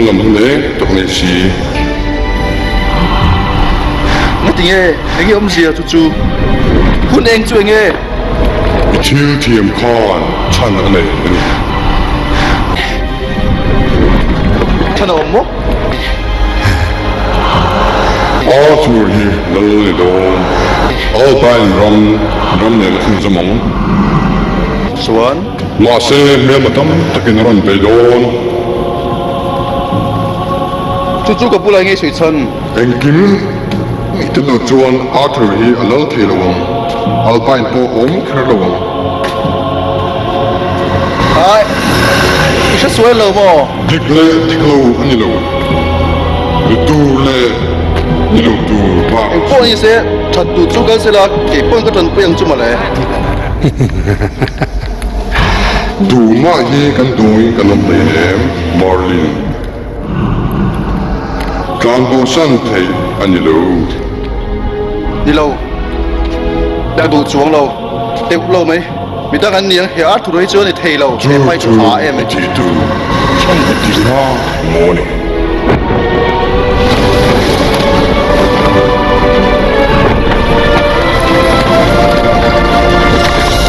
Hmalam hun eng tak nei si. Ngati nge? Enge awmzia chu chu? Hun eng chu enge? I thil thiam khan chhan a nei a ni. Chhan a awm maw? Arthur hi lal ni dawn. Alpine ram ram nen a thlun zawm ang. Chuan? Mahse hmelma tam takin a rawn bei dawn. Chu chu ka bulah ngei sawi chhan. Engkim i ti lo chuan Arthur hi a lal thei lo ang. Alpine pawh a awm kher lo ang. Ai, i hre sual lo maw? Dik leh dik lo a ni lo. Ni tur leh ni lo tur bak Eng pawh ni se, that duh chu kal sela, kei pawn ka tanpui ang chu mawle. Tumah hi kan dawngin kan awm hlei em, Merlin? Tlanbosan theih a ni lo. Ni lo. Ka duh chuang lo. Deuh lo mai. Mi dang an ni ang, he Arthur hi chu a ni thei lo. Chu He pai chu chu a em i tih tur chhan i ti hla maw ni?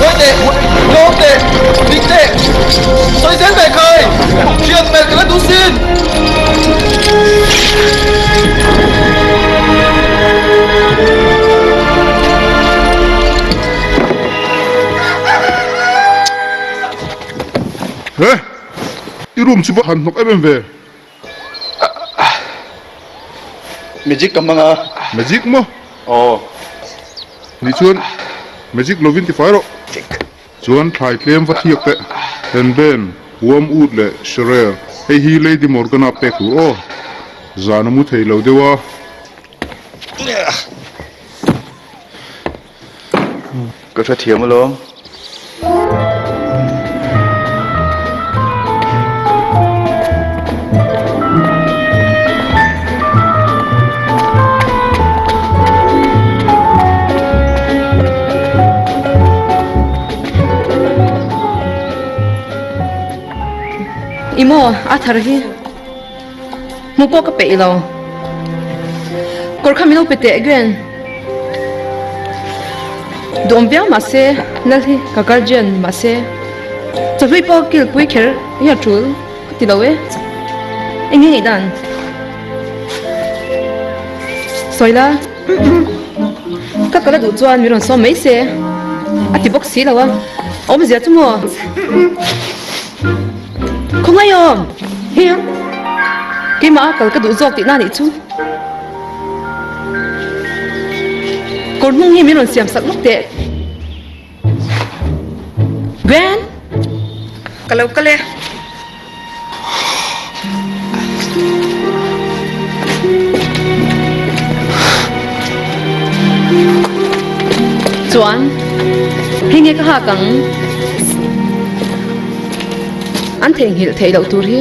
Ngawi teh, lawm teh, dik teh, sawi zel teh khai, thian hmel ka la duh sin. He, i room chu va han hnawk em em ve. Magic ka hmang a. Magic maw? Aw. Nih chuan magic lovin ti fai rawh. Chuan thlai tlem va thiak teh. Henben, Wormwood leh Sherel. Hei hi Lady Morgana pek tur aw. Zan a mu thei lo deuh a. Ka hrethiam alawm. I maw a thar hi hmuh pawh ka peih lo kawr kha min lo pe teh again duhawm viau mahse lal hi ka guardian ni mahse chawhlui pawh kilpui kher hi a tul ka ti lo e eng nge ngaihdan sawi la ka kal a duh chuan min rawn sawm mai se a ti bawk si lo a awmzia chu maw. Khawngaih awm! Hian keimah a kal ka duh zawk tihna anih chu. Kawr hnung hi min rawn siam sak lawk teh. Gwen! Ka lo kal e. Chuan hei nge ka hak ang? An theihnghilh theih loh tur hi.